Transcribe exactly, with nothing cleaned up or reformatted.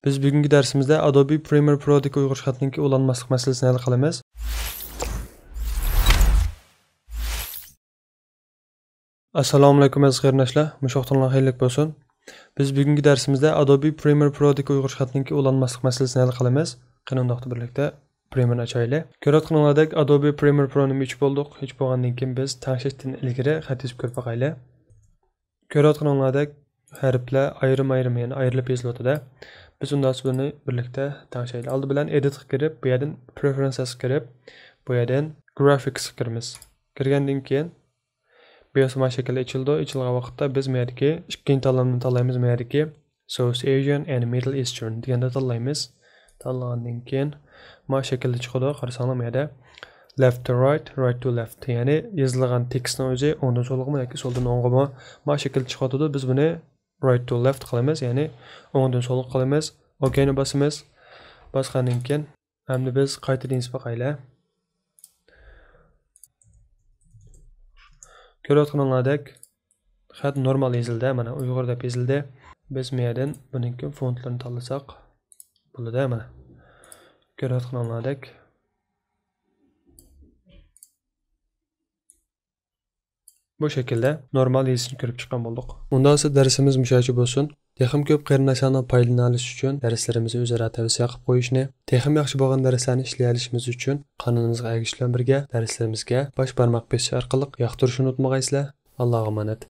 بىز بۈگۈنكى دەرسىمىزدە Adobe Premiere Pro دىكى ئۇيغۇرچە خەتنىڭكى ئۇلانماسلىق مەسىلىسىنى ھەل قىلىمىز. ئەسسالامۇئەلەيكۇم ئەزىز قېرىنداشلار، مۇشۇ ۋاقتىڭلار خەيرلىك بولسۇن. بىز بۈگۈنكى دەرسىمىزدە Adobe Premiere Pro دىكى ئۇيغۇرچە خەتنىڭكى ئۇلانماسلىق مەسىلىسىنى ھەل قىلىمىز. قېنى ئۇنداقتا بىرلىكتە Premiere نى ئاچايلى. كۆرۈۋاتقىنىڭلاردەك Adobe Premiere Pro نى ئېچىپ بولدۇق. ئېچىپ بولغاندىن كېيىن بىز تەڭشەشتىن ئىلگىرى خەت يېزىپ كۆرۈپ باقايلى. كۆرۈۋاتقىنىڭلاردەك ھەرپلەر ئايرىم-ئايرىم، يەنى ئايرىلىپ يېزىلىۋاتىدۇ. بىز ئۇنداقتا بۇنى بىرلىكتە تەڭشەيلى. ئالدى بىلەن Edit قا كىرىپ، بۇ يەردىن Preferences قا كىرىپ، بۇ يەردىن Graphics قا كىرىمىز. كىرگەندىن كېيىن بۇ يەر ما شەكىلدە ئېچىلىدۇ. ئېچىلغان ۋاقىتتا بىز ما يەردىكى ئىككىنچى تاللامنى تاللايمىز. ما يەردىكى South Asian and Middle Eastern دېگەندە تاللايمىز. تاللىغاندىن كېيىن ما شەكىلدە چىقىدۇ. قارىساڭلار ما يەردە left to right, right to left، يەنى يېزىلغان تېكىستنىڭ ئۆزى ئوڭدىن سولغىمۇ ياكى سولدىن ئوڭغىمۇ ما شەكىلدە چىقىۋاتىدۇ. بىز بۇنى right to left قىلىمىز، يەنى ئوڭدىن سولغا قىلىمىز. OK نى باسىمىز. باسقاندىن كېيىن ئەمدى بىز قايتىدىن يېزىپ باقايلى. كۆرۈۋاتقىنىڭلاردەك خەت نورمال يېزىلدى، مانا ئۇيغۇر دەپ يېزىلدى. بىز ما يەردىن بۇنىڭكى فونتلىرىنى تاللىساق بولىدۇ، مانا. كۆرۈۋاتقىنىڭلاردەك بۇ شەكىلدە نورمال يېزىشنى كۆرۈپ چىققان بولدۇق. ئۇنداق بولسا دەرسىمىز مۇشۇ يەرچە بولسۇن. تېخىمۇ كۆپ قېرىنداشلارنىڭ پايدىلىنالىشى ئۈچۈن دەرسلىرىمىزنى ئۆزئارا تەۋسىيە قىلىپ قويۇشنى، تېخىمۇ ياخشى بولغان دەرسلەرنى ئىشلىيەلىشىمىز ئۈچۈن قانىلىمىزغا ئەگىشىش بىلەن بىرگە دەرسلىرىمىزگە باش بارماق بېسىش ئارقىلىق ياقتۇرۇشنى ئۇنتۇمىغايسىلەر. ئاللاغا ئامانەت.